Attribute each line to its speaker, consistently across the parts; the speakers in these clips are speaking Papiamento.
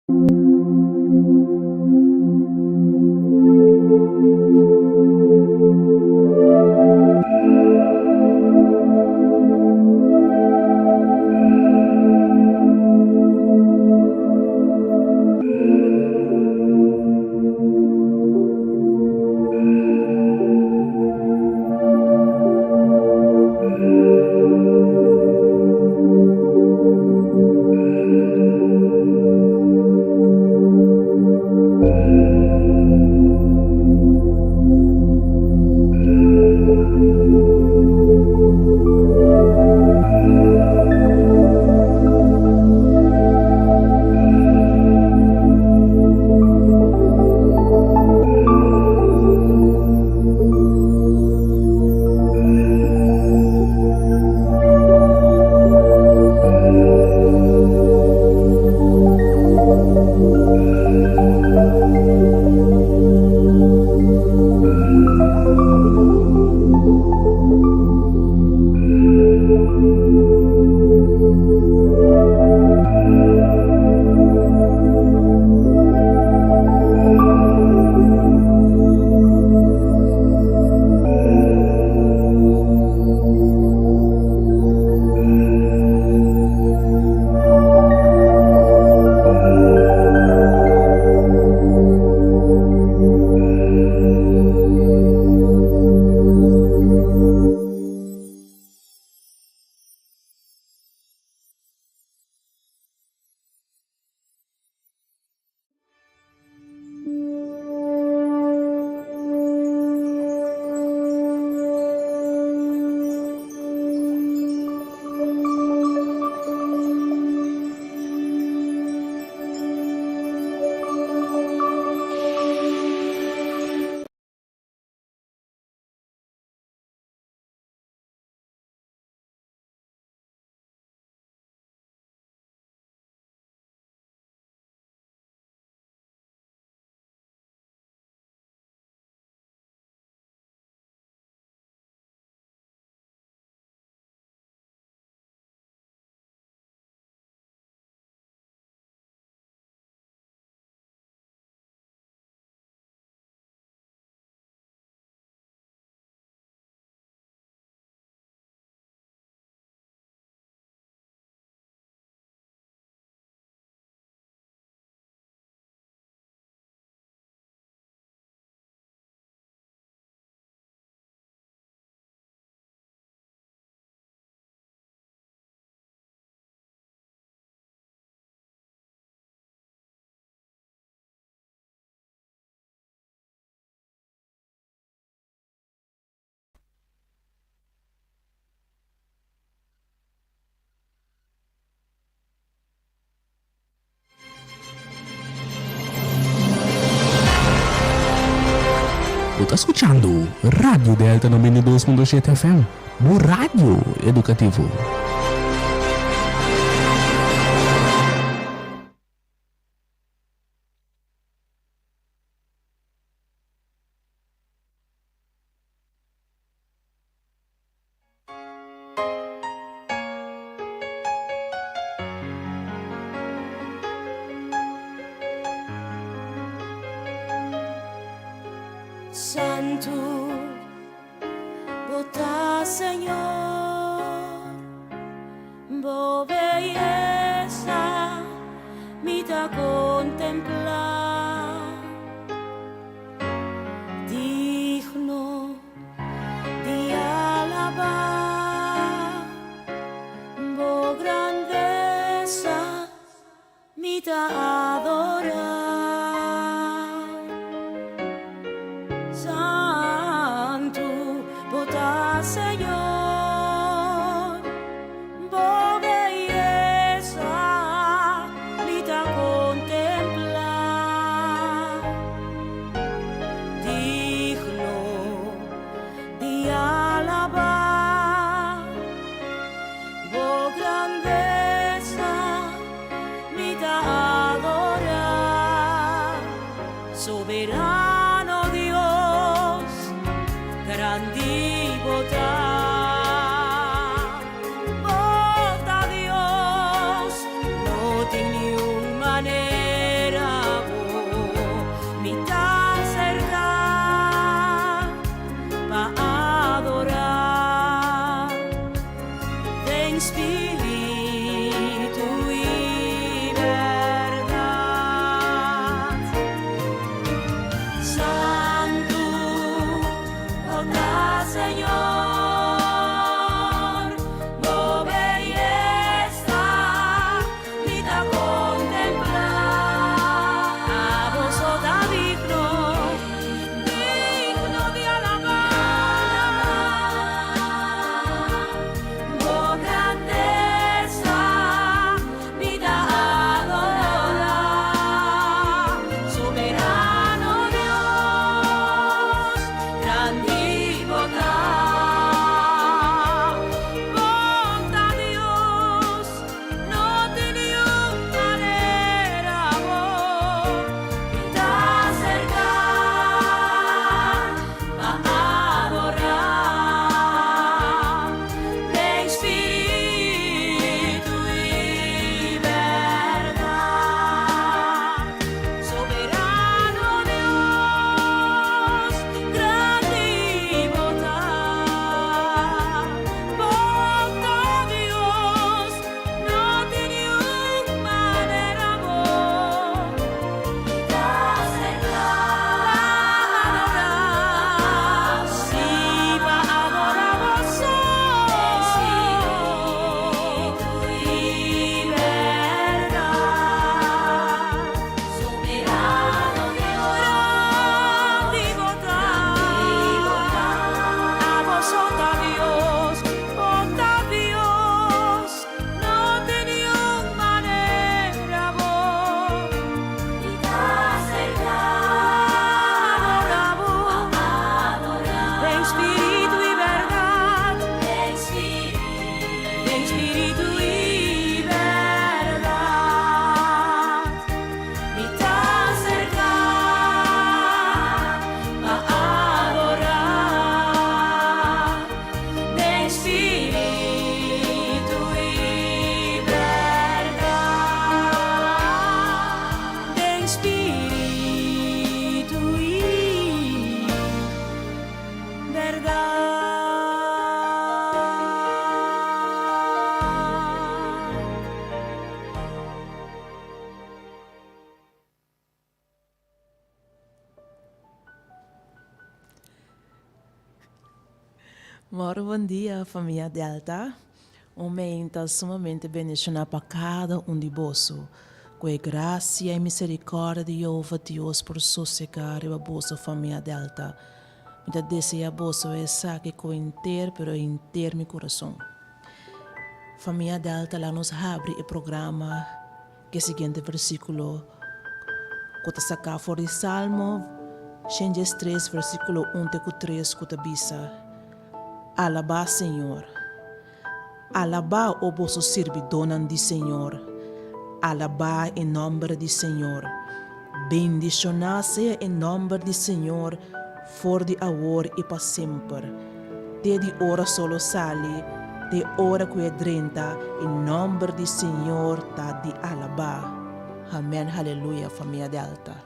Speaker 1: Bo ta skuchando Radio Delta 92.7 FM, bo radio edukativo.
Speaker 2: Santu bo ta Señor, bo beyesa mi ta kontemplá. Digno di alabá bo grandesa mi ta adorá. Santu bo ta Señor, bo beyesa mi ta kontemplá.
Speaker 3: Moro bon dia famia Delta. Un meinta sumamente bendishoná pa kada un di boso. Ku e grasia i miserikòrdia di Yehova Dios por sosegá riba boso famia Delta. Mi ta deseá boso esaki ku henter pero henter mi kurason. Famia Delta laga nos habri e programa ku e siguiente versíkulo ku ta saká for di Salmo 103 versíkulo 1 te ku 3 ku ta bisa, Alabá Señor! Alabá, o boso sirbidónan di Señor, alabá e nòmber di Señor. Bendishoná sea e nòmber di Señor for di awor i pa semper. Te di ora solo sali, te ora ku e drenta, e nòmber di Señor ta di alabá. Amèn haleluya famia Delta.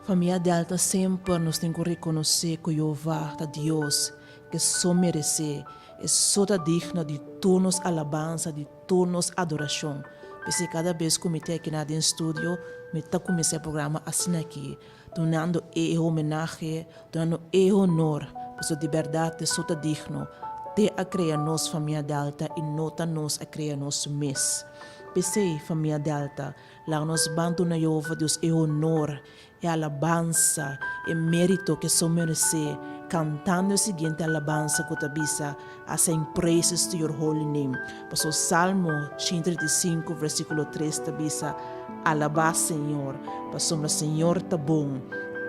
Speaker 3: Famia Delta semper nos tin ku rekonosé ku Jehová ta Dios ke so meresé, e so ta digno di tur nos alabansa, di tur nos adorashon. P'esei kada bes ku mi ta aki na den studio, mi ta kuminsá e programa asina aki, dunando e homenahe, dunando e honor, pasobra di bèrdat e so ta digno. Te a krea nos, famia Delta, i no ta nos a krea nos mes. P'esei, famia Delta, laga nos ban duna Yehova Dios e honor, E alabansa, e mérito ke so meresé, kantando e siguiente alabansa ku ta bisa, I sing praises to your holy name. Pasobra Salmo 135 versíkulo 3 ta bisa, Alabá Señor, pasobra Señor ta bon,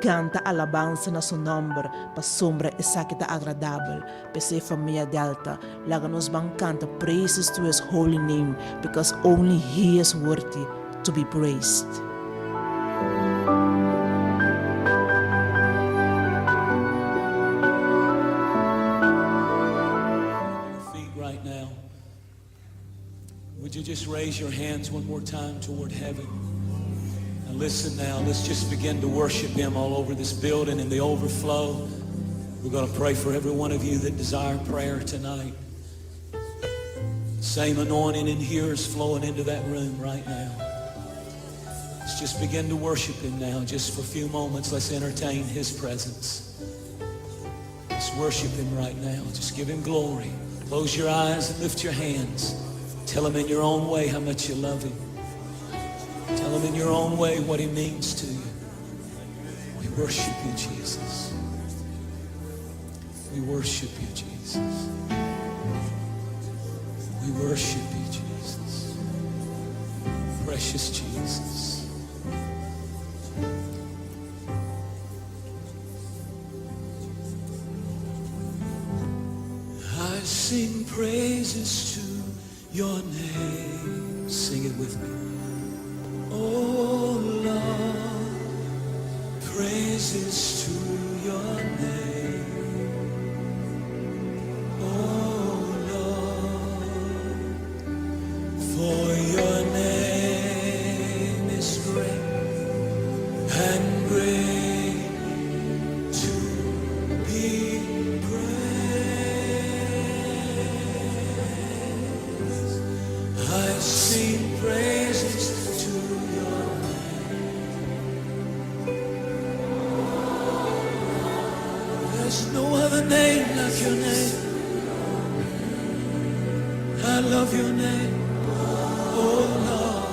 Speaker 3: kanta alabansa na su nòmber, pasobra esaki ta agradabel. P'esei famia Delta, laga nos ban kanta praises to his holy name because only he is worthy to be praised.
Speaker 4: Feet right now. Would you just raise your hands one more time toward heaven? And listen now, let's just begin to worship Him all over this building in the overflow. We're going to pray for every one of you that desire prayer tonight. Same anointing in here is flowing into that room right now. Let's just begin to worship Him now, just for a few moments. Let's entertain His presence. Let's worship Him right now. Just give Him glory. Close your eyes and lift your hands. Tell Him in your own way how much you love Him. Tell Him in your own way what He means to you. We worship you, Jesus. We worship you, Jesus. We worship you, Jesus. Precious Jesus. I sing praises to your name. Sing it with me. Oh Lord, praises to your name. Oh Lord, for your name is great and great to be praised. I sing praises to your name. There's no other name like your name. I love your name, oh Lord.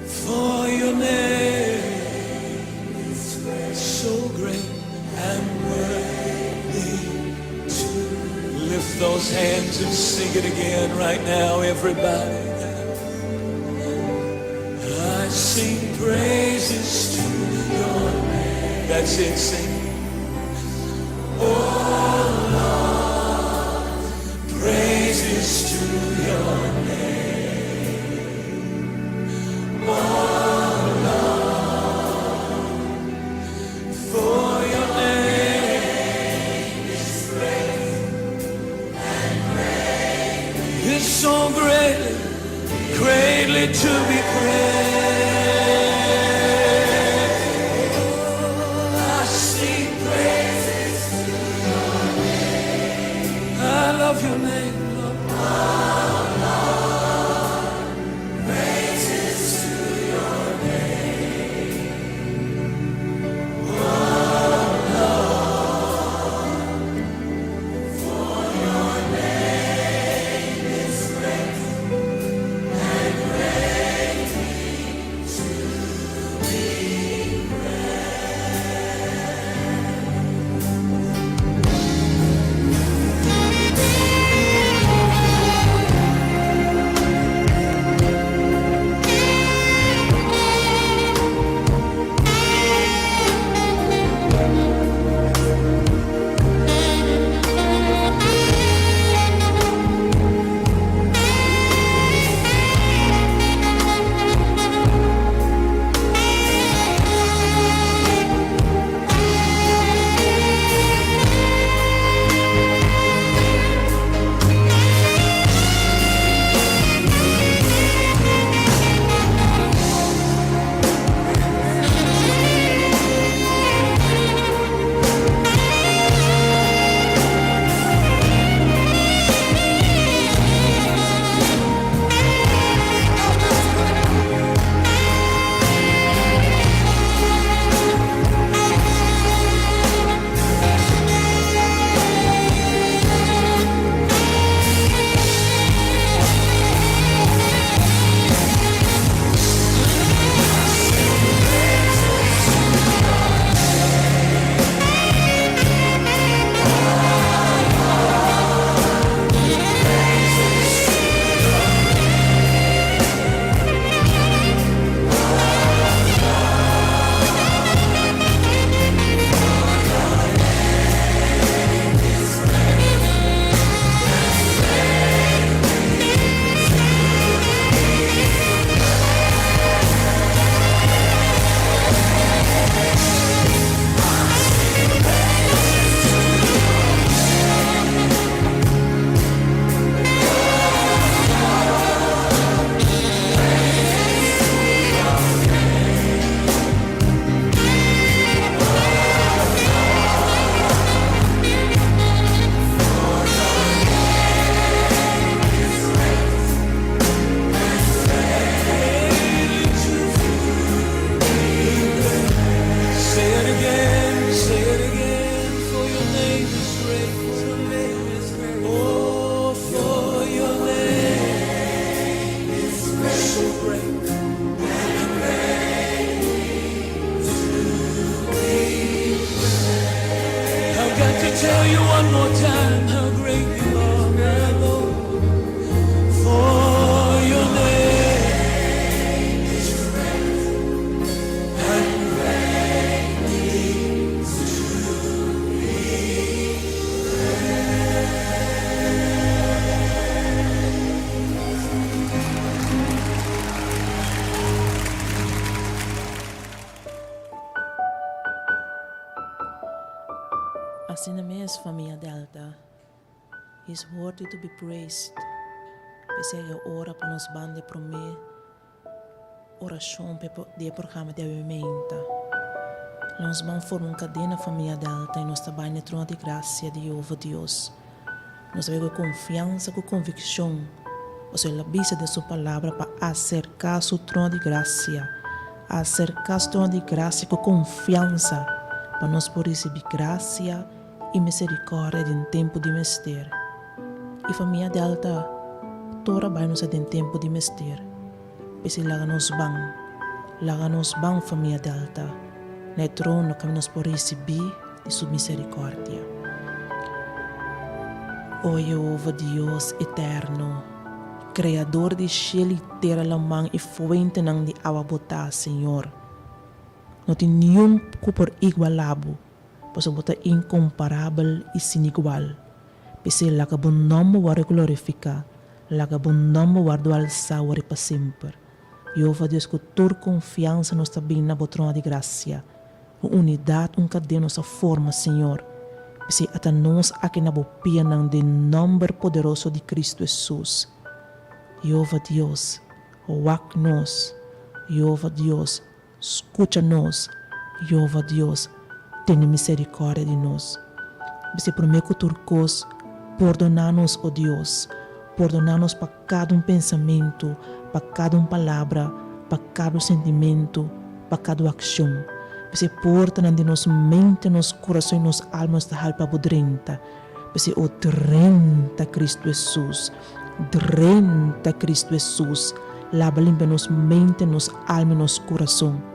Speaker 4: For your name is so great and worthy to lift those hands and sing it again right now, everybody. I sing praises to your name. That's it, sing. Oh Lord, praises to your name. Oh Lord, for your name is great and great. It's so greatly, greatly to be praised. I sing praises to your name. I love your name, Lord. Oh, Lord, praises to your name. Oh, Lord,
Speaker 3: Yes famia Delta, He is worthy to be praised. P'esei e ora pa nos ban di promé orashon di e programa di awe meinta. Lo nos ban forma un kadena famia Delta i nos ta bai na e trono di grasia di Yehova Dios. Nos ta bai ku e konfiansa ku konvikshon, pasobra el a bisa den su Palabra pa aserká su trono di grasia, aserká su trono di grasia ku konfiansa, pa nos por risibí grasia i miserikòrdia den tempu di mester. I famia Delta, tur a bai nos a den tempu di mester. P'esei laga nos ban, laga nos ban famia Delta, na e trono kaminda nos por risibí di su miserikòrdia. O Yehova Dios eterno, Kreador di shel i tera laman i fuentenan di awa bo ta, Señor. No tin niun ku por igualá bo, pasobra bo ta inkomparabel i sin igual. P'esei laga bo nòmber wòrdu glorifiká, laga bo nòmber wòrdu alsá wòrdu pa semper. Yehova Dios, ku tur konfiansa nos ta bini na bo trono di grasia. Un unidat, un kadena nos a forma, Señor. P'esei ata nos aki na bo pianan den nòmber poderoso di Kristu Hesus. Yehova Dios, wak nos. Yehova Dios, skucha nos. Yehova Dios, tene miserikòrdia di nos. P'esei promé ku tur kos, pordoná nos, o Dios. Pordoná nos pa kada un pensamentu, pa kada un palabra, pa kada un sentimentu, pa kada un akshon. P'esei portanan di nos mente, nos kurason i nos alma nos ta halpa bo drenta. P'esei, o drenta Kristu Hesus, drenta Kristu Hesus, laba limpia nos mente, nos alma i nos kurason.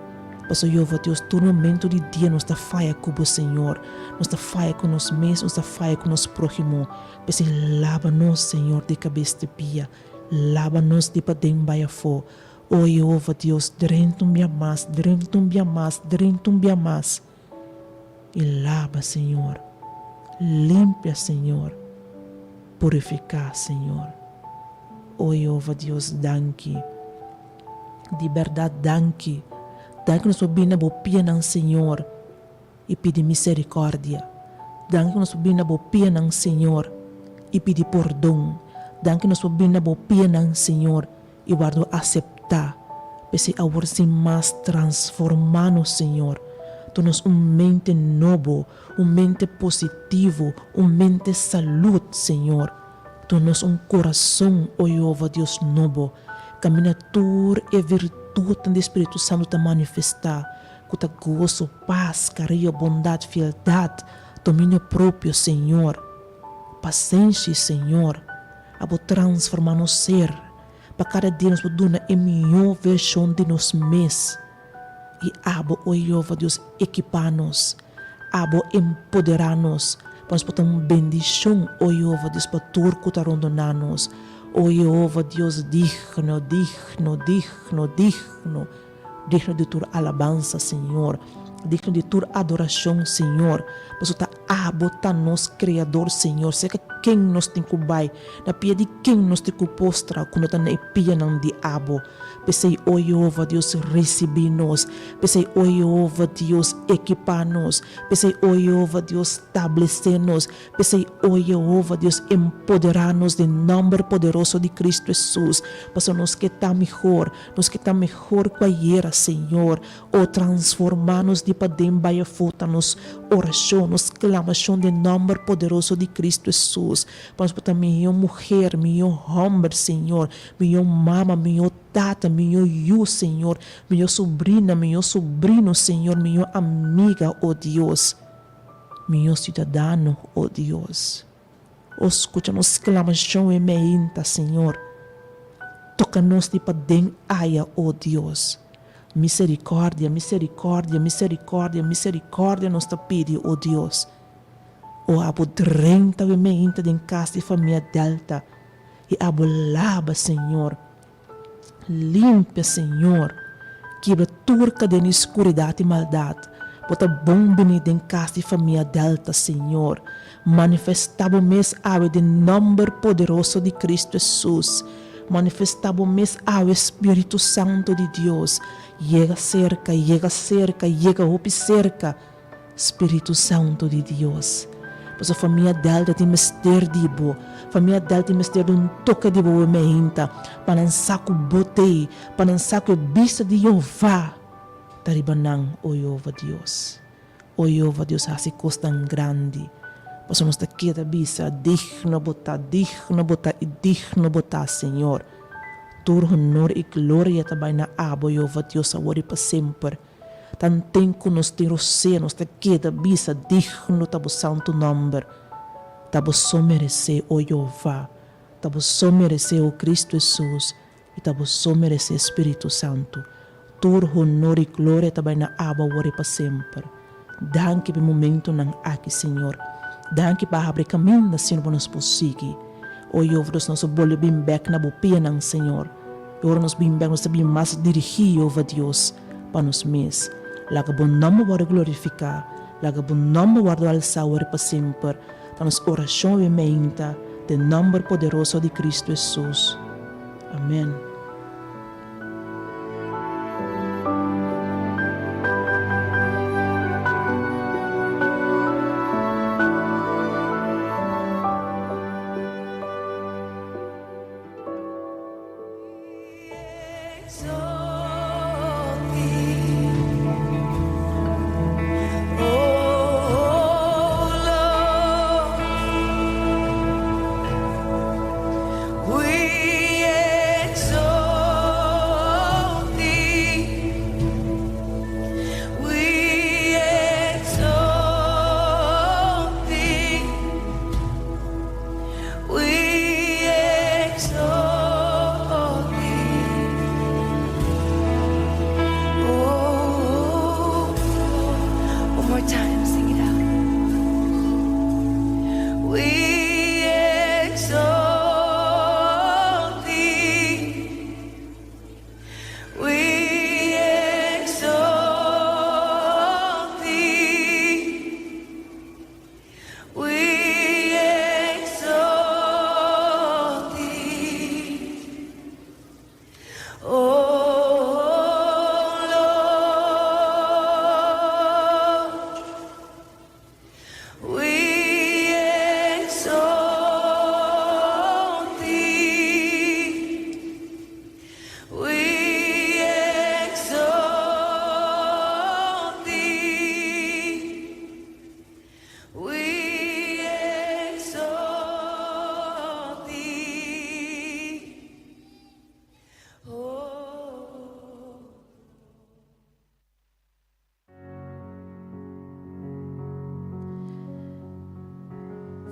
Speaker 3: Pasobra Jehová Dios, tur momento di dia nos ta faya ku bo, Señor. Nos ta faya ku nos mes, nos ta faya ku nos próhimo. P'esei laba nos, Señor, di kabes te pia. Laba nos di paden bai afó. O Yehova Dios, drenta un bia mas, drenta un bia mas, drenta un bia mas. I laba, Señor. Limpia, Señor. Purifiká, Señor. O Yehova Dios, danki. Di bèrdat danki. Danki nos por bini na bo pianan, Señor. I pidi miserikòrdia. Danki ku nos por bini na bo pianan, Señor, i pidi pordon. Danki nos por bini na bo pianan, Señor, i wòrdu aseptá. P'esei awor sin mas transformá nos, Señor. Duna nos un mente nobo, un mente positivo, un mente salud, Señor. Duna nos un kurason, o Jehová Dios, nobo, kaminda tur e virtutnan di Spiritu Santu ta manifestá. Ku ta goso, pas, kariño, bondat, fieldat, dominio propio, Señor. Pasenshi, Señor. Abo transformá nos ser, pa kada dia nos por duna e mihó vershon di nos mes. I abo, o Jehová Dios, ekipá nos. Abo empoderá nos, pa nos por ta un bendishon, o Jehová Dios, pa tur ku ta rondoná nos. O Jehová Dios, digno, digno, digno, digno. Digno di tur alabansa, Señor. Digno di tur adoracion, Señor. Pasobra ta Abo ta nos Creador, Señor. Cerca ken nos tin cu bai? Na pia di ken nos tin cu postra cu no ta na e pianan di Abo? P'esei, o Jehova Dios, ricibi nos. P'esei, o Jehova Dios, ekipa nos. P'esei, o Jehova Dios, stablece nos. P'esei, o Yehova Dios, empoderá nos den nòmber poderoso di Kristu Hesus, pasobra nos ke ta mihor, nos ke ta mihor ku ayera, Señor. O transformá nos di paden bai afó, ta nos orashon, nos klamashon den nòmber poderoso di Kristu Hesus, pa nos por ta mihó muher, mihó hòmber, Señor, mihó mama, mihó tata, mihó yu, Señor, mihó sobrina, mihó sobrino, Señor, mihó amiga, o Dios. Mihó siudadano, o Dios. O skucha nos sklamashon e meinta, Señor. Toka nos di paden aya, o Dios. Miserikòrdia, miserikòrdia, miserikòrdia, miserikòrdia nos ta pidi, o Dios. O abo drenta e meinta den kas di famia Delta i abo laba, Señor. Limpia, Señor. Kibra tur kadena di skuridat i maldat. Bo ta bon bini den kas di famia Delta, Señor. Manifestá Bo mes awe den nòmber poderoso di Kristu Hesus. Manifestá Bo mes awe, Spiritu Santu di Dios. Yega serka, yega serka, yega hopi serka. Spiritu Santu di Dios. Pasobra famia Delta tin mester di bo. Famia Delta tin mester di un toke di bo awe meinta, pa nan sa ku bo t'ei, pa nan sa ku e bista di Jehová ta riba nan, o Jehová Dios. O Jehová Dios, hasi kosnan grandi, pasobra nos ta keda bisa, Digno bo ta, digno bo ta i digno bo ta, Señor. Tur honor i gloria ta bai na abo, Jehová Dios, awor i pa semper. Tanten ku nos tin rosea, nos ta keda bisa, Digno ta bo santu nòmber. Ta bo so meresé, o Jehová. Ta bo so meresé, o Kristu Hesus. I ta bo so meresé Spiritu Santu. Tur honor i gloria ta bai na abo awor i pa semper. Danki pa e momentunan aki, Señor. Danki pa habri kaminda, Señor, pa nos por sigui. O Yehova Dios, nos a bolbe bin bek na bo pianan, Señor. I ora nos bin bek, nos ta bin mas dirigí, Yehova Dios, pa nos mes. Laga bo nòmber wòrdu glorifiká. Laga bo nòmber wòrdu alsá awor i pa semper. Ta nos orashon awe meinta den nòmber poderoso di Kristu Hesus. Amen.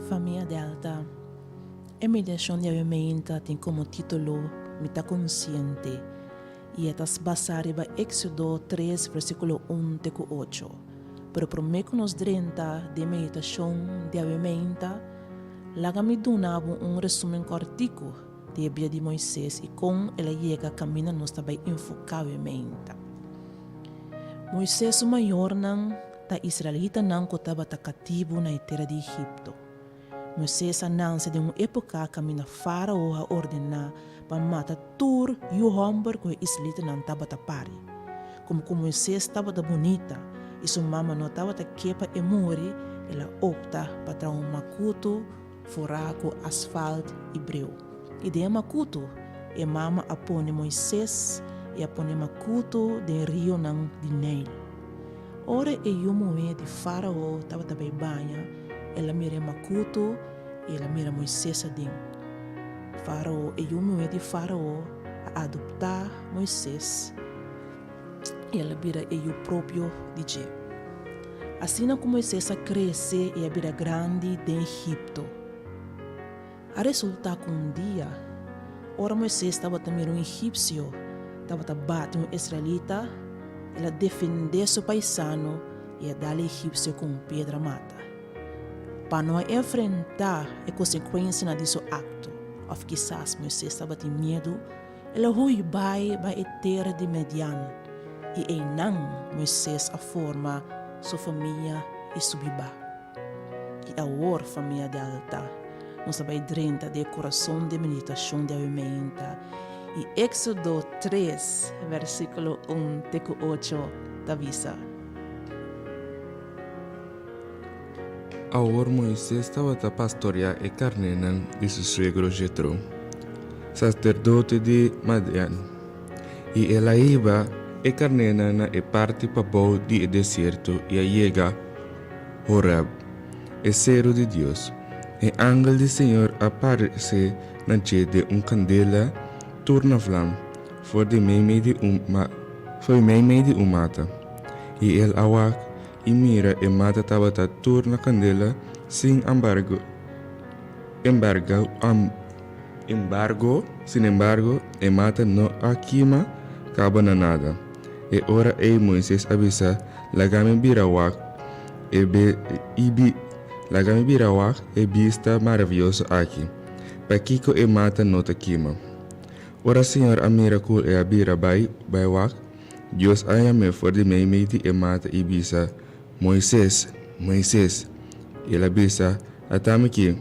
Speaker 3: Famia Delta, E mediashon di awe meinta tin komo título Mi ta konsiente i e ta basá riba Éksodo tres versíkulo un te ku ocho. Pero promé ku nos drenta den meditashon di awe meinta, laga mi duna bo un resúmen kòrtiku di e bida di Moises i kon el a yega kaminda nos ta bai enfoká awe meinta. Moises su mayornan ta israelitanan ku tabata katibu na e tera di Egipto. Moises a nanse den un époka kaminda Fárao a ordená pa mata tur yu hòmber ku e israelitanan tabata pari. Komo ku Moises tabata bunita i su mama no tabata ke pa e muri, el a opta pa traha un makutu forá ku asfalt i breu. I den e makutu, e mama a pone Moises i a pone e makutu den rionan di Neil. Ora e yu muhé di Fárao tabata bai baña, el a mira e makutu i el a mira Moises aden. Fárao, e yu muhé di Fárao a adoptá Moises i el a bira e yu propio di dje. Asina ku Moises a krese i a bira grandi den Egipto. A resultá ku un dia, ora Moises tabata mira un egipsio tabata bati un israelita, el a defendé su paisano i a dal e egipsio ku un piedra mata. Pa no a enfrentá e konsekuensianan di su akto, òf kisas Moises tabatin miedu, el a hui bai bai e tera di Median, i einan Moises a forma su famia i su bibá. I awor, famia Delta, nos ta bai drenta den e kurason di e meditashon di awe meinta. I Éksodo tres, versíkulo un te ku ocho ta bisa.
Speaker 5: Awor Moises tabata pastoriá e karnénan di su suegro Jetro, saserdote di Madian, i el a hiba e karnénan na e parti pabou di e desierto i a yega Horeb, e seru di Dios. E angel di señor a paresé na dje den un kandela tur na vlam, for di meimei di un for di meimei di un mata. I el a wak i mira e mata tabata tur na kandela sin ambargo embargo embargo sin embargo e mata no a kima kaba na nada. E ora ei Moises a bisa, Laga mi bira wak e be i bi laga mi bira wak e bista maravioso aki. Pakiko e mata no ta kima? Ora Señor a mira ku e a bira bai bai wak, Dios a yam'é for di meimei di e mata i bisa, Moises, Moises! El a bisa, Atami ki.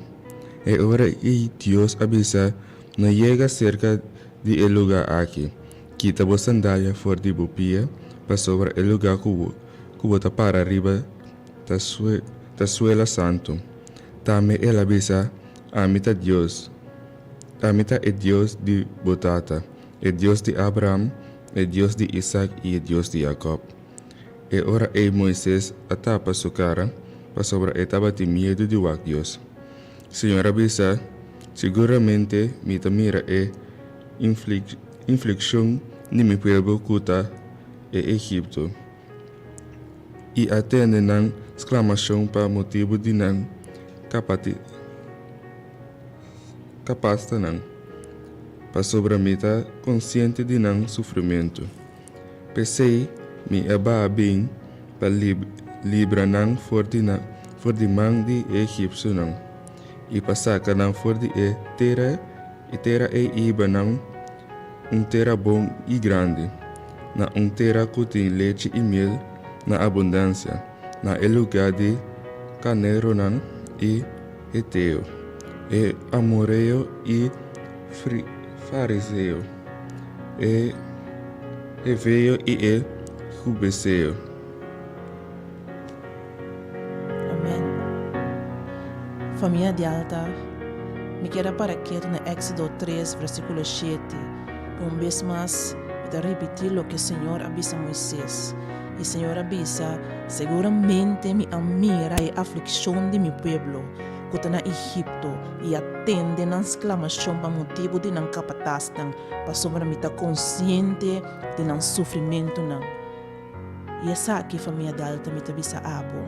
Speaker 5: E ora ei Dios a bisa, No yega serka di e lugá aki. Kita bo sandalia for di bo pia, pasobra e lugá ku ku bo ta para riba ta ta suela santu. Tambe el a bisa, Ami ta Dios. Ami ta e Dios di bo tata, e Dios di Abraham, e Dios di Isak i e Dios di Jakòb. E ora ei Moises a tapa su kara, pasobra e tabatin miedu di wak Dios. Señor a bisa, Siguramente mi ta mira e inflikshon di mi pueblo ku ta e Egipto, i a tende nan sklamashon pa motibu di nan kapastanan, pasobra mi ta konsiente di nan sufrimentu. P'esei mi a baha bin pa libra nan for di nan for di man di e egipsionan, i pa saka nan for di e tera e tera ei i hiba nan un tera bon i grandi, na un tera ku tin lechi i miel na abundansia, na e lugá di kaneronan i heteo, e amoreo i fariseo, e heveo i e jubeseo.
Speaker 3: Amen. Famia di altar, mi kier a para ketu na Éxodo tres, versíkulo shete, i un bes mas mi ta ripití loke Señor a bisa Moisés. I Señor a bisa, Seguramente mi a mira e aflikshon di mi pueblo ku ta na Egipto i a tende nan sklamashon pa motibu di nan kapatasnan, pasobra mi ta konsiente di nan sufrimentunan. I esaki, famia Delta, mi ta bisa abo,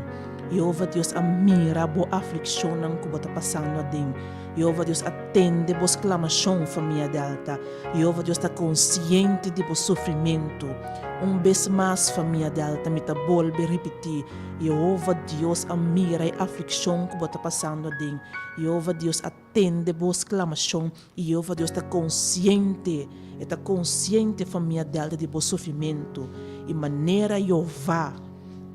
Speaker 3: Yehova Dios a mira bo aflikshonnan ku bo ta pasando aden. Yehova Dios a tende bo sklamashon, famia Delta. Yehova Dios ta konsiente di bo sufrimentu. Un bes mas, famia Delta, mi ta bolbe ripití, Yehova Dios a mira e aflikshon ku bo ta pasando aden. Yehova Dios a tende bo sklamashon i Yehova Dios ta konsiente, e ta konsiente, famia Delta, di bo sufrimentu. I manera Yehova,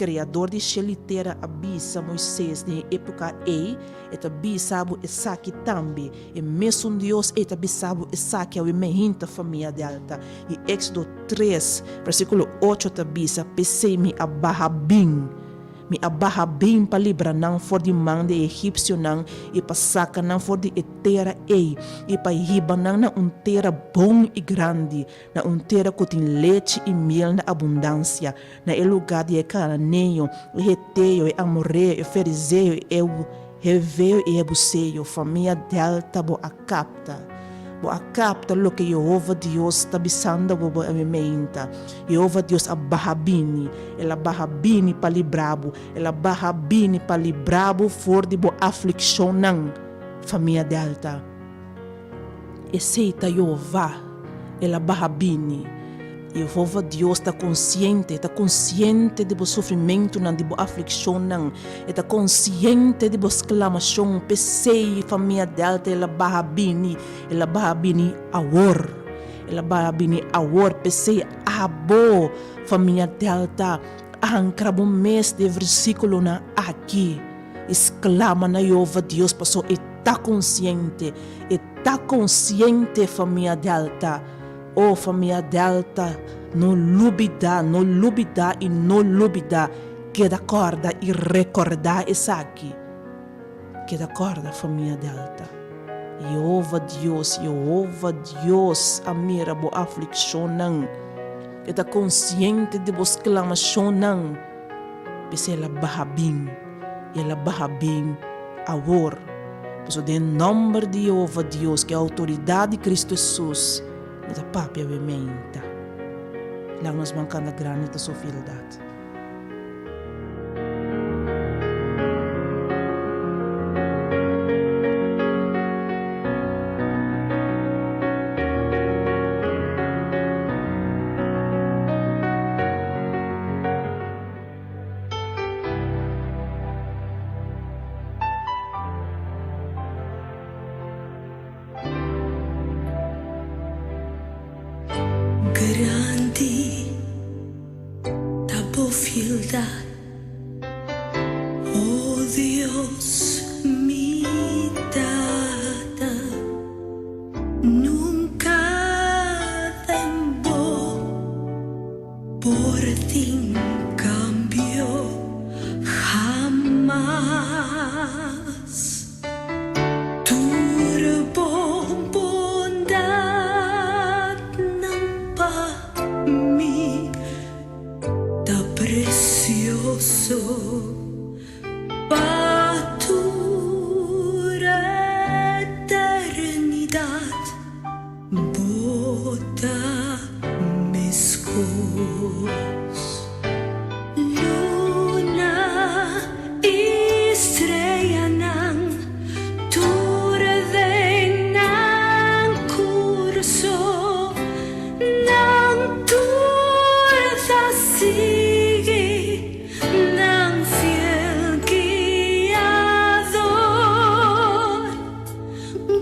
Speaker 3: Kreador di shel i tera, a bisa Moises den e époka ei, e ta bisa bo esaki tambe. E mesun Dios ei ta bisa bo esaki awe mehinta, famia Delta. I Éxodo tres, versíkulo ocho ta bisa, P'esei mi a baha bin, mi a baha bin pa libra nan for di man di e egipsionan i pa saka nan for di e tera ei i pa hiba nan na un tera bon i grandi, na un tera ku tin lechi i miel na abundansia, na e lugá di e kananeo, e heteo, e amoreo, e ferizeo, e heveo i hebuseo. Famia Delta, bo a kapta. Bo a kapta loke Yehova Dios ta bisando bo bo meinta. Yehova Dios a baha bini. El a baha bini pa libra bo. El a baha bini pa libra bo for di bo aflikshonnan, famia Delta. Esei ta Yehova. El a baha bini. Yehova Dios ta konsiente, e ta konsiente di bo sufrimentunan, di bo aflikshonnan. E ta konsiente di bo sklamashon. P'esei, famia Delta, el a baha bini. El a baha bini awor. El a baha bini awor. P'esei, abo, famia Delta, ankra bo mes den e versíkulonan aki i sklama na Yehova Dios pasobra e ta konsiente. E ta konsiente, famia Delta. Oh famia Delta, no lubida, no lubida i no lubida, keda kòrda i rekòrdá esaki. Keda kòrda, famia Delta, Yehova Dios, Yehova Dios a mira bo aflikshonnan. E ta konsiente di bo sklamashonnan. P'esei el a baha bin, i el a baha bin awor. Pasobra den nòmber di Yehova Dios, ku e outoridat di Kristu Hesus, mi ta papia bo e meinta. Laga nos ban kanta Grandi ta su fieldat.
Speaker 2: Grandi ta bo fieldat, o Dios mi Tata. Nunka den bo por tin kambio hamas. Tur bo bondatnan pa mi ta precioso pa tur eternidad bo ta mescos. Luna i streanan tur den nan curso, nan tur ta sigui nan fiel guiador.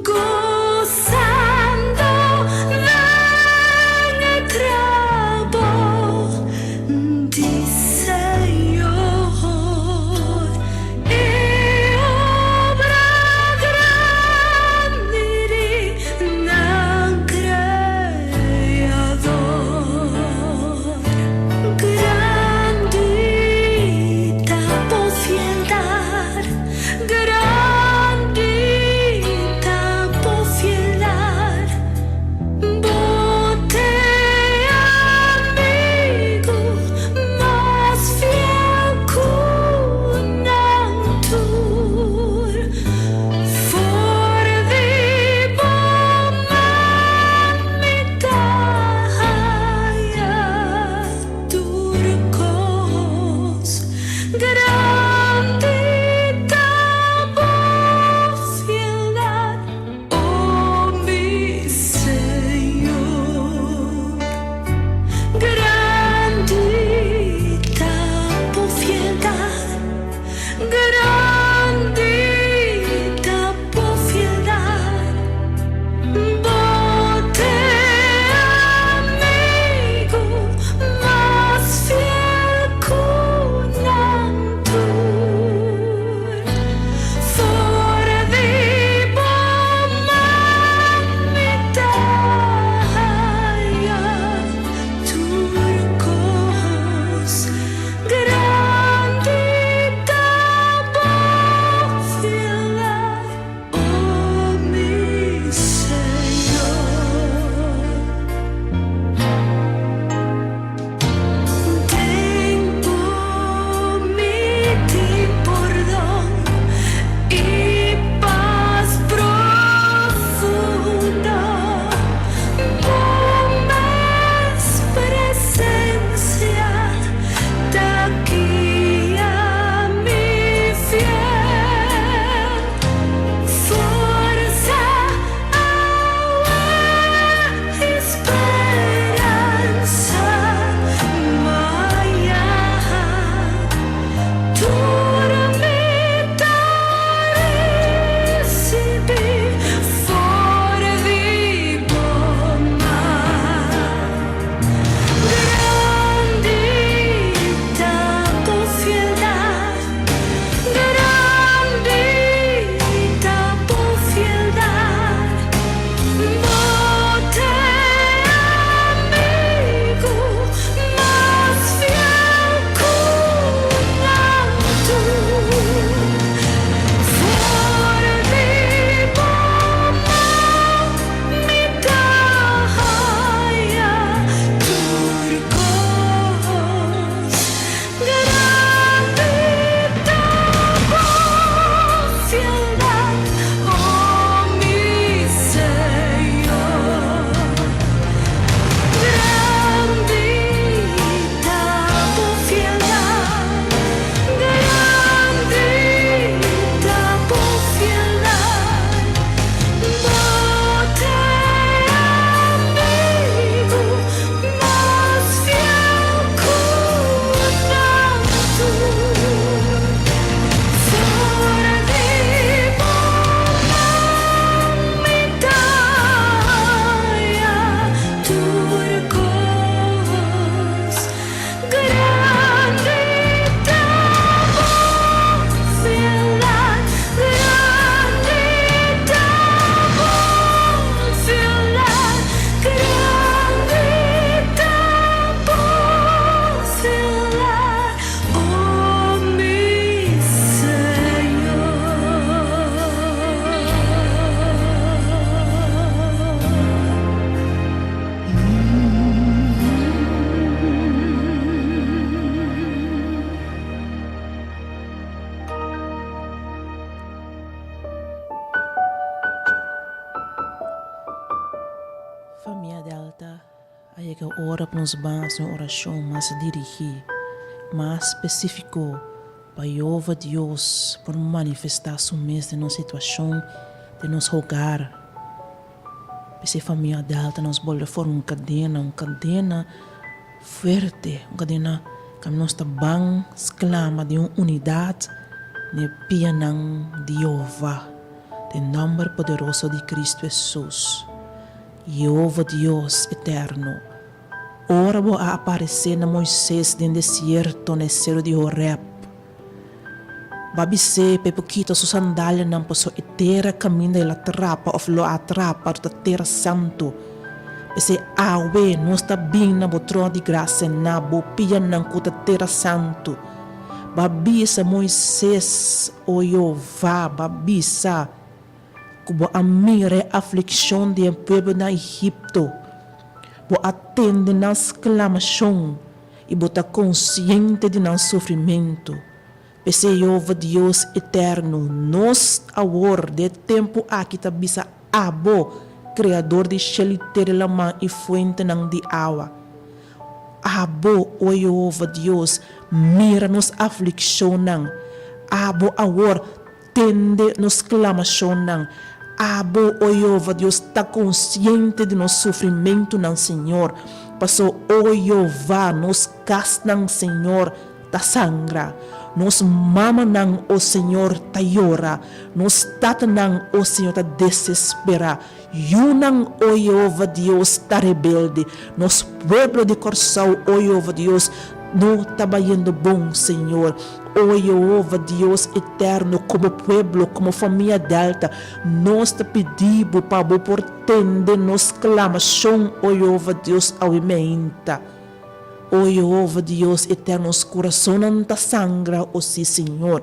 Speaker 2: Gozando den e trabou
Speaker 3: yega ora pa nos ban hasi un orashon mas dirigí, mas spesífiko, pa Yehova Dios por manifestá su mes den nos situashon, den nos hogar. P'esei famia Delta nos bolbe forma un kadena, un kadena fuerte, un kadena kaminda nos ta ban sklama den un unidat den e pianan di Yehova, den nòmber poderoso di Kristu Hesus. Yehova Dios eterno, ora bo a aparesé na Moises den desierto na e seru di Horèb, bo a bis'é pa e por kita su sandalianan pasobra e tera kaminda el a trapa òf lo a trapa ta tera santu. P'esei awe nos ta bin na bo trono di grasia na bo pianan ku ta tera santu. Bo a bisa Moises, O Yehova, bo a bisa. Ku bo a mira e aflikshon di e pueblo na Egipto, bo a tende nan sklamashon i bo ta konsiente di nan sufrimentu. P'esei Yehova Dios eterno, nos awor den e tempu aki ta bisa abo, Kreador di shelu i tera i laman i fuentenan di awa, Abo, o Yehova Dios, mira nos aflikshonnan, abo awor Tende nos klamashonnan. Abo, o Yehova Dios, ta konsiente di nos sufrimentunan, Señor. Pasó, o Yehova, nos kasnan, Señor, ta sangra. Nos mamanan, o Señor, ta yora. Nos tatanan, o Señor, ta desesperá. Yunan, o Yehova Dios, ta rebelde. Nos pueblo di Kòrsou, o Yehova Dios, no ta bayendo bon, Señor. O Yehova Dios eterno, komo pueblo, komo famia Delta, nos ta pidi bo pa bo por tende nos klamashon, o Yehova Dios, awe meinta. O Yehova Dios eterno, nos kurasonnan ta sangra, o sí, Señor.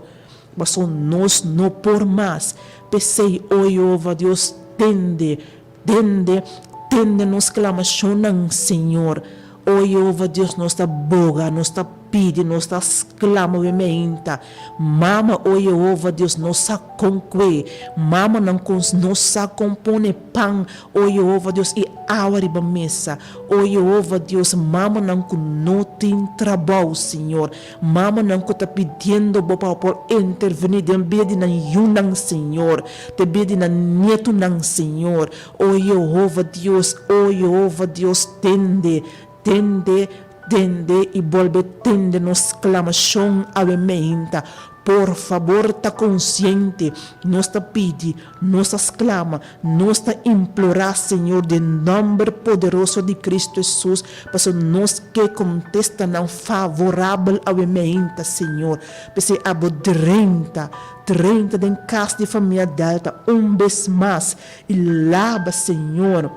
Speaker 3: Pasobra nos no por mas. P'esei, o Yehova Dios, tende, tende, tende nos klamashonnan, Señor. O Yehova Dios, nos ta boga, nos ta pidi, nos ta sklama we meinta. Mama, o Yehova Dios, no sa kon kue. Mamanan kon no sa kon pone pan, o Yehova Dios, i awa riba mesa. O Yehova Dios, mamanan ku no tin trabou, Señor. Mamanan ku ta pidiendo bo pa bo por intervení den bida di nan yunan, Señor, den bida di nan nietunan, Señor. O Yehova Dios, o Yehova Dios, tende, tende, tende i bolbe tende nos sklamashon awe meinta. Por fabor ta konsiente, nos ta pidi, nos ta sklama, Nos ta implorá, Señor, den nòmber poderoso di Cristo Hesus, pasobra nos ke kontestanan favorabel awe meinta, Señor. P'esei abo drenta, drenta den kas di famia Delta un bes mas i laba, Señor,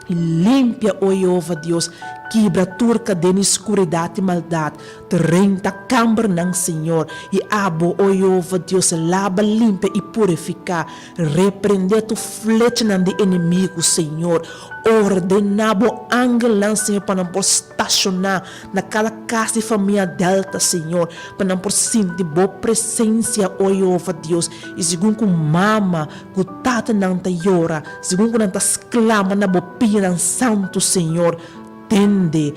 Speaker 3: i limpia, o Jehova Dios, kibra tur kadena di skuridat i maldat. Drenta kambernan, Señor, i abo, o Jehova Dios, laba, limpia i purifiká. Reprendé tur flechanan di enemigu, Señor. Ordená bo angelnan, Señor, pa nan por stashoná na kada kas di famia Delta, Señor, pa nan por sinti bo presensia, o Jehova Dios. I segun ku mama ku tatanan ta yora, segun ku nan ta sklama na bo pianan santu, Señor, tende,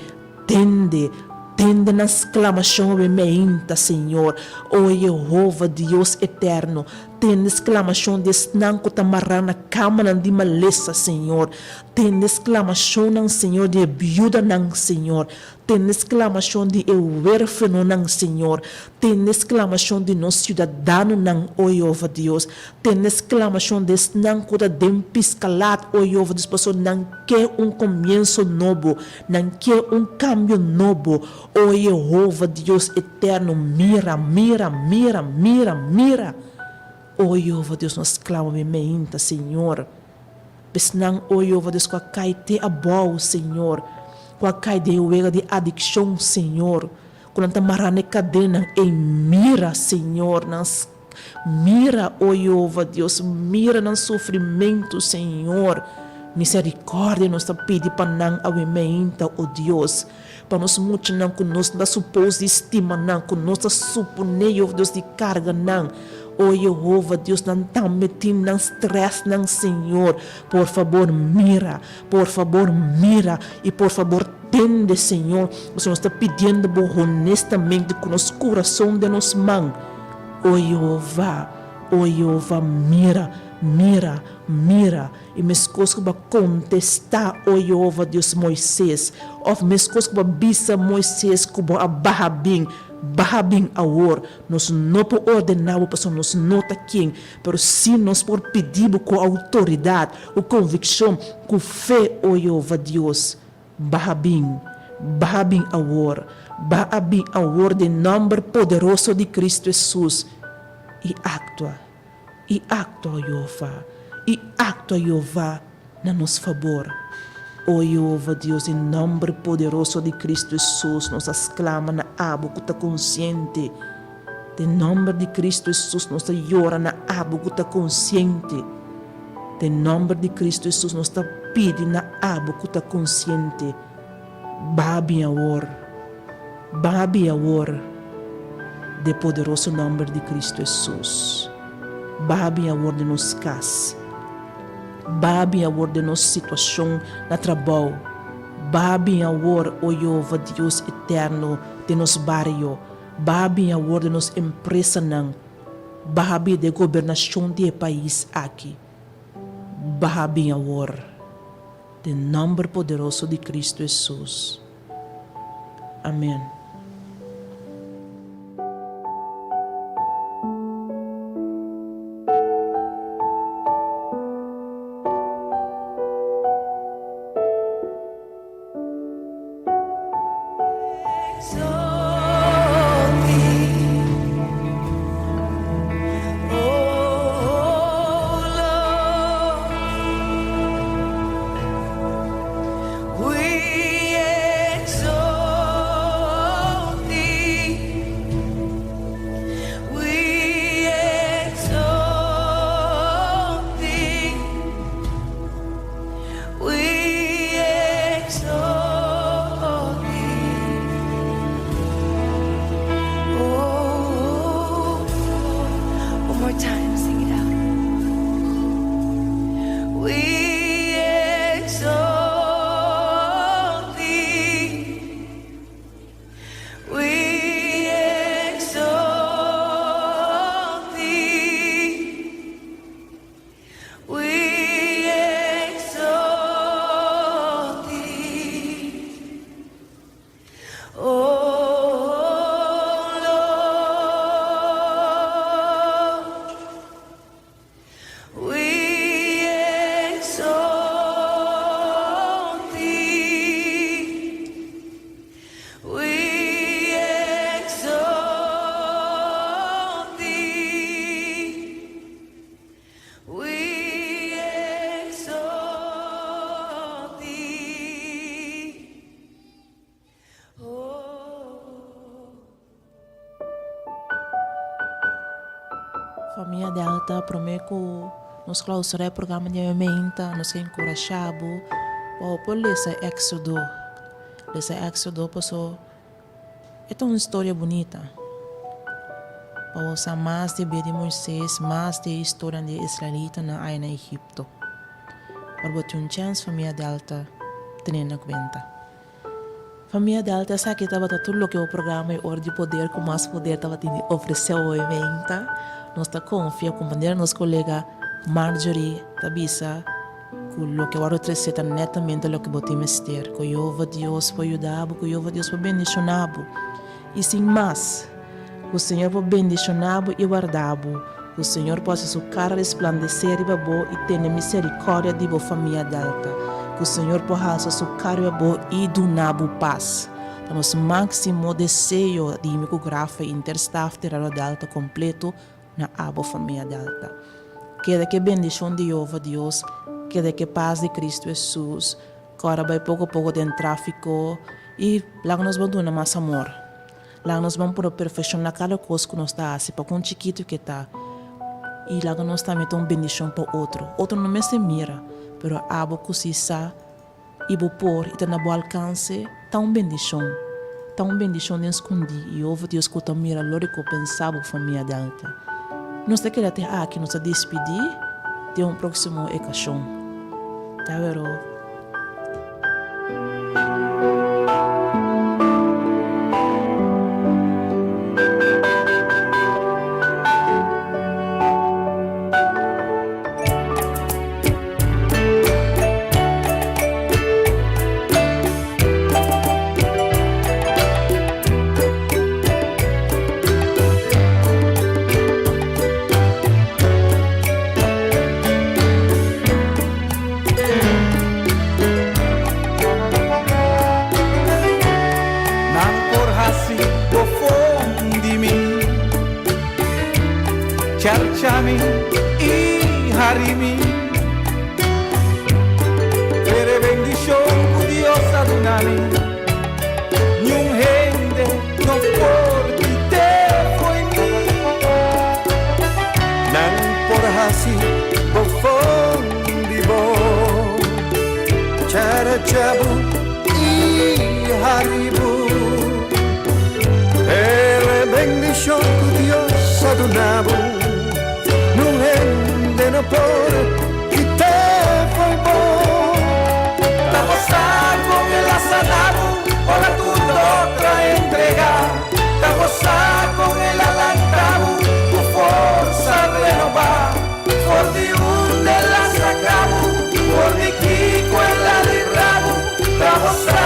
Speaker 3: Tende, tende nan sklamashon awe meinta, Señor, o Yehova, Dios eterno. Tende sklamashon di esnan ku ta mará na kamanan di malesa, Señor. Tende sklamashonnan, Señor, di e biudanan, Señor. Tende sklamashon di e wérfanonan, Señor. Tende sklamashon di nos siudadanonan, o Yehova Dios. Tende sklamashon di esnan ku ta den piskalat, o Yehova Dios, pasobra nan ke un komienso nobo, Nan ke un kambio nobo. O Yehova, Dios eterno, mira, mira, mira, mira, mira! O Yehova Dios, nos sklama mi meinta, Señor. Esnan, o Yehova Dios, ku a kai te abou, Señor, ku a kai den e wega di adikshon, Señor, ku nan ta mará na e kadenanan ei, mira, Señor, nan. Mira, o Jehova Dios, mira nan sufrimentu, Señor. Misericordia nos ta pidi pa nan awe meinta, o Dios, pa nos muchanan cu nos ta supos di stima nan, cu nos ta supone, Jehova Dios, di carga nan. O Jehova Dios, nan tambe tin nan stressnan, Señor. Por fabor, mira, por fabor, mira, y por fabor. Tende, Señor, pasobra nos ta pidiendo bo honestamente ku nos kurason den nos man. O Jehová, o Jehová, mira, mira, mira, i meskos ku bo a kontestá, o Jehová Dios, Moises, òf meskos ku bo a bisa Moises ku bo a baha bin, baha bin awor. Nos no por ordená bo pasobra nos no ta ken, pero sí nos por pidi bo ku outoridat, ku konvikshon, ku fe, o Jehová Dios. Baha bin, baha bin awor, baha bin awor den nòmber poderoso di Cristo Hesus, i aktua, i aktua, o Jehová, i aktua, Jehová, na nos fabor. O Jehová Dios, den nòmber poderoso di Cristo Hesus nos a sklama na abo ku ta konsiente. Den nòmber di Cristo Hesus nos ta yora na abo ku ta konsiente. Den nòmber di Cristo Hesus nos ta pidi na abo ku ta konsiente, Baha bin awor, baha bin awor, den poderoso nòmber di Cristo Hesus. Baha bin awor den nos kas. Baha bin awor den nos situashon na trabou. Baha bin awor, o Jehová Dios eterno, den nos bario. Baha bin awor den nos empresanan. Baha bin den gobernashon di e pais aki. Baha bin awor, den nòmber poderoso di Kristu Hesus. Amen. Famia Delta, prome ku nos clausura e programa di meinta, nos ke enkurashá bo pa bo por lesa Éxodo. Lesa Éxodo paso e ta un historia bunita. Pa bo sa mas di bida di Moisés, mas di e historia di e israelitanan aya na Egipto. Ora bo tin un chèns, famia Delta, tene na kuenta. Famia Delta esaki tabata tur loke bo programa e Ora di Poder ku Mas Poder tabatin di ofresé hoy meinta. Nos ta konfia ku manera nos kolega Marjorie ta bisa ku loke wòrdu tresé ta netamente loke bo tin mester. Ku Jehová Dios por yuda bo, ku Jehová Dios por bendishoná bo. I sin mas, ku Señor por bendishoná bo i warda bo. Ku Señor por hasi su kara resplandesé riba bo i tene miserikòrdia di bo famia Delta. Ku Señor por halsa su kara riba bo i duna bo pas. Ta nos máksimo deseo di mi ku Grafa i inter staf di Radio Delta kompleto na abo famia Delta. Keda ku e bendishon di Jehová Dios, keda ku e pas di Kristu Hesus, kòrda bai poko poko den tráfiko i laga nos bo duna mas amor. Laga nos ban puru perfekshoná kada kos ku nos ta hasi, pa kon chikitu ke ta, i laga nos tambe ta un bendishon pa otro. Otro no mester mira, pero abo ku si sa i bo por i ta na bo alkanse, ta un bendishon. Ta un bendishon den skundí, i Yehova Dios ku ta mira lo rekompensá bo famia Delta. Nos ta keda te aki, nos ta despidí te un próksimo ekashon. Ta wero.
Speaker 6: Charcha mi i hari mi. Pero e bendishon ku Dios a duna mi, niun hende no por kit'é fo'i mi.
Speaker 7: Nan por hasi bofon di bo, charcha bo i hari bo. Pero e bendishon ku Dios a duna bo, niun hende no por kit'é fo'i bo.
Speaker 6: Ta bo sa kon el a sana bo ora tur dòkter a entregá. Ta bo sa kon el a lanta bo ku forsa renobá. For di unda el a saka bo, for di kiko el a libra bo. Ta bo sa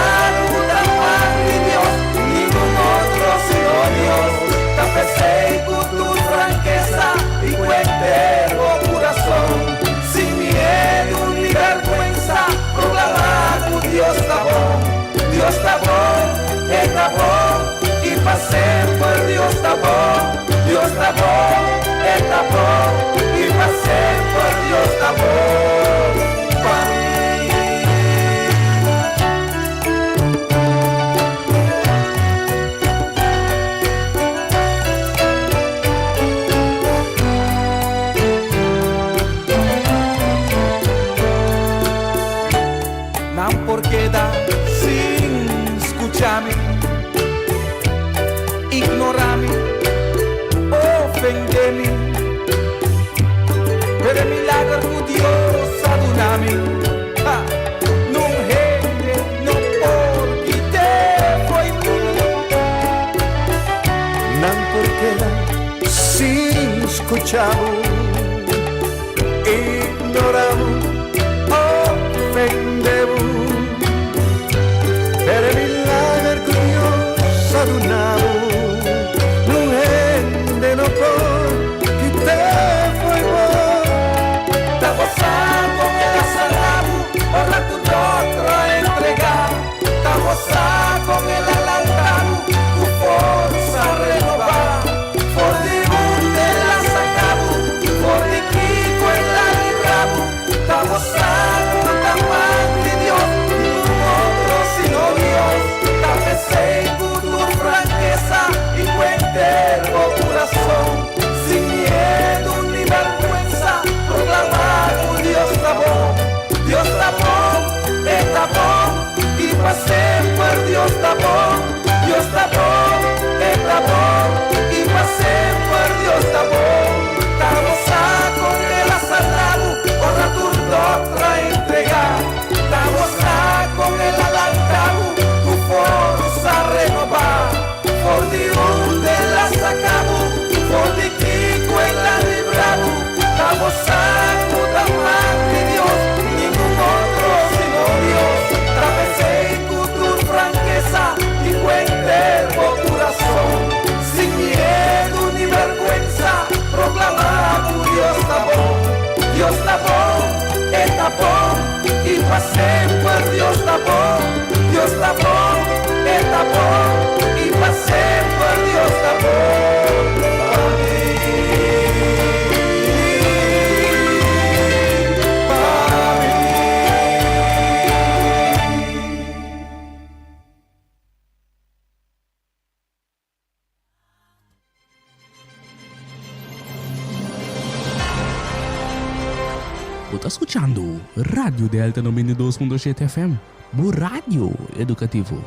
Speaker 6: ku ta man di Dios, ningun otro sino Dios. Ta p'esei ku tur frankesa i ku henter bo kurason, sin miedu ni bèrgwensa, proklamá ku Dios ta bon. Dios ta bon, e ta bon, i pa semper Dios ta bon. Dios ta bon, e ta bon, i pa semper Dios ta bon pa mi. Nan por keda sin skucha mi, ignora mi, ofende mi, pero e milager ku Dios a duna mi, ha, nun hende no por kit'é fo'i mi.
Speaker 7: Nan por keda sin skucha bo, ignora bo, ofende bo, pero e milager ku Dios a duna bo, nun hende no por kit'é fo'i bo.
Speaker 6: Ta bo sa kon el a sana bo ora ku dòkter a entregá. Ta bo sa kon el a lanta bo ku forsa renobá. For di unda el a saka bo, for di kiko el a libra bo. Ta bo sa ku ta man di Dios, ningun otro sino Dios. Ta p'esei ku tur frankesa i ku henter bo kurason, sin miedu ni bèrgwensa, proklamá ku Dios ta bon. Dios ta bon, e ta bon, i pa semper Dios ta bon. Dios ta bon, e ta bon, i pa semper Dios ta bon. Ta bo sa kon el a sana bo ora tur dòkter a entregá. Ta bo sa kon el a lanta bo ku forsa renobá. For di unda el a saka bo, for di kiko el a libra bo. Ta bo sa ku ta man di Dios, ningun otro sino Dios. Ta p'esei ku tur frankesa i ku henter bo kurason, sin miedu ni bèrgwensa, proklamá ku Dios ta bon. Dios ta bon, e ta bon, i pa semper Dios ta bon. Dios ta bon, e ta bon, i pa semper Dios ta bon pa mi. Pa mi.
Speaker 1: Bo ta skuchando Radio Delta 92.7 FM, bo radio edukativo.